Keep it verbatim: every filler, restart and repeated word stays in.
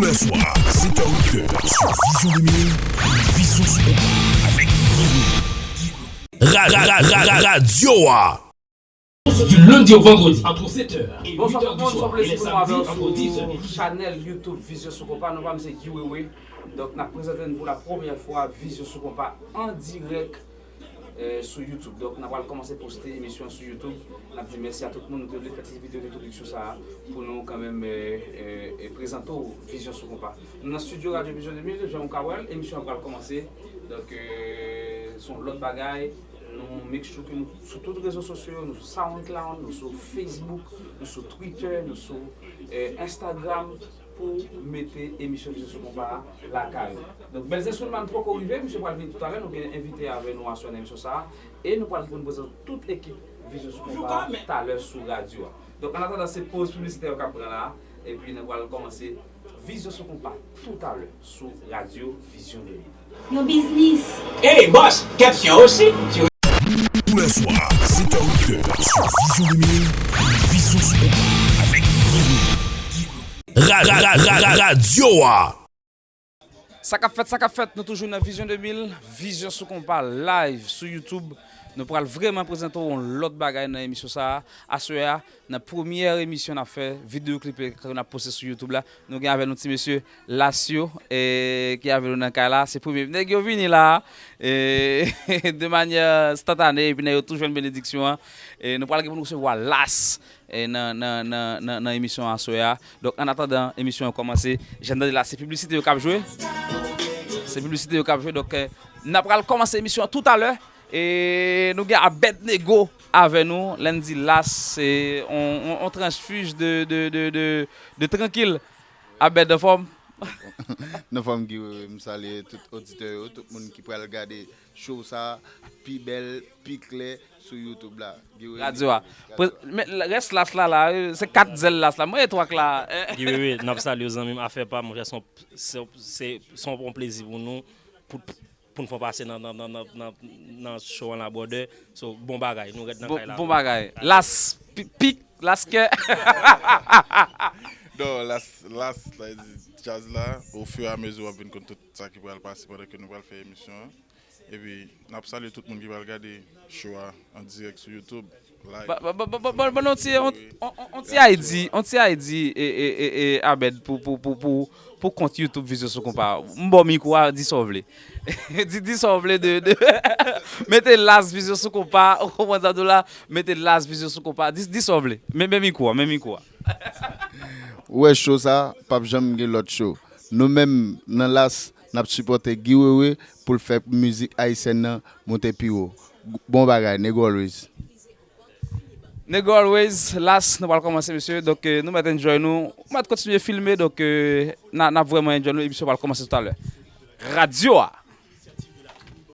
Tous les soirs, sept heures, huit heures, sur Vision deux mille, Vision sous Contrôle, avec Guy Wewe. Ra, ra, ra, ra, ra, radyo a. Du lundi au vendredi, entre sept heures et huit heures du soir, et les samedis entre dix heures et midi. Bonsoir tout le monde, c'est Simon Marvel sur chanel YouTube Vision sous Contrôle. Nou pa m se Guy Wewe. Donk, n ap prezante nou pou la premyè fwa Vision sous Contrôle an dirèk, eh, sou YouTube. Donk, n ap pral kòmanse poste emisyon an sou YouTube. N ap di mèsi a tout moun ki te vle fè ti videyo entwodiksyon sa a pou nou kanmenm, eh, eh, eh, prezante w Vision sous Contrôle. Nou nan studio Radio Vision deux mille, jan w ka wè l, emisyon an pral kòmanse. Donk, eh, se yon lòt bagay. Nou make sure ke nou sou tout rezo sosyo yo, nou sou SoundCloud, nou sou Facebook, nou sou Twitter, nou sou, eh, Instagram pou mete emisyon Vision sous Contrôle a lakay ou. Donk, Belzè Soulman poko rive, misye pral vini toutalè, nou gen envite avè nou aswè nan emisyon sa a, e nou pral pou nou prezante tout ekip Vision sous Contrôle a talè sou radyo a. Donk, an atandan, se poz piblisitè yo k ap pran la, epi nou pral kòmanse Vision sous Contrôle a toutalè sou radyo Vision deux mille. Yon biznis. Hey, boss, caption aussi. Tous les soirs, sept heures, huit heures, sur Vision deux mille, Vision sous Contrôle, avec Guy Wewe. Ra, ra, ra, ra, ra, radyo a. Sa k ap fèt, sa k ap fèt, nou toujou nan Vision deux mille, Vision sous Contrôle live sou YouTube. Nou pral vrèman prezante w yon lòt bagay nan emisyon sa a. Aswè a, nan premyè emisyon n ap fè, videyo klipe ke n ap poste sou YouTube la, nou gen avè nou ti mesye Las yo, eh, ki avè nou nan kay la. Se premye nèg yo vini la, eh, de manyè enstantane, epi nèg yo tou jwenn benediksyon an. Eh, nou pral gen pou nou resevwa Las, eh, nan, nan, nan, nan, nan emisyon aswè a. Donk, an atandan emisyon an kòmanse, jan n tande la, se piblisite yo k ap jwe. Se piblisite yo k ap jwe. Donk, eh, n ap pral kòmanse emisyon an toutalè. E nou gen Abednego avè nou. Lè n di Las, se on, on, on tranch fij de, de, de, de, de trankil. Abed, anfòm? Anfòm, Guy Wewe, m salye tout oditè yo, tout moun ki pral gade show sa pi bèl, pi klè sou YouTube la. Guy Wewe, radyo a. Men rès Las la, la, se kat zèl Las la. Mwen etwak la. Guy Wewe, n ap salye w, zanmi m, afè pa, monchè, se on, se, se, se on plezi pou nou, pou, pou n fè pase nan, nan, nan, nan, nan, nan show an la, brother. So, bon bagay, nou rèd nan kay la. Bon bagay. Las, pi-, pik, Las kè. Non, Las, Las, sa vle di djaz la, au fur et à mesure, w ap vin konn tout sa ki pral pase pandan ke nou pral fè emisyon an. Epi, n ap salye tout moun ki pral gade show a an dirèk sou YouTube. Ba, ba, ba, ba, ba, ba, ban nou ti, on, on, on, on ti I D, on ti I D, e, e, e, e, Abed, pou, pou, pou, pou, pou kont YouTube Vision sous Contrôle. M ba w mikwo a, di sa w vle. Di, di sa w vle de, de, mete Las Vision sous Contrôle, ou konprann sa m di w la, mete Las Vision sous Contrôle. Di, di sa w vle. Men, men mikwo a, men mikwo a. Ou wè show sa, p ap janm gen lòt show. Nou menm, nan Las, n ap sipòte Guy Wewe pou l fè mizik ayisyèn nan monte pi wo. Bon bagay, Nego Always. Nego Always, Las, nou pral kòmanse, mesye. Donk, eh, nou mèt enjoy nou. Nou mèt kontinye filme, donk, eh, n a, n ap vrèman enjoy nou. Emisyon pral kòmanse toutalè. Radyo a.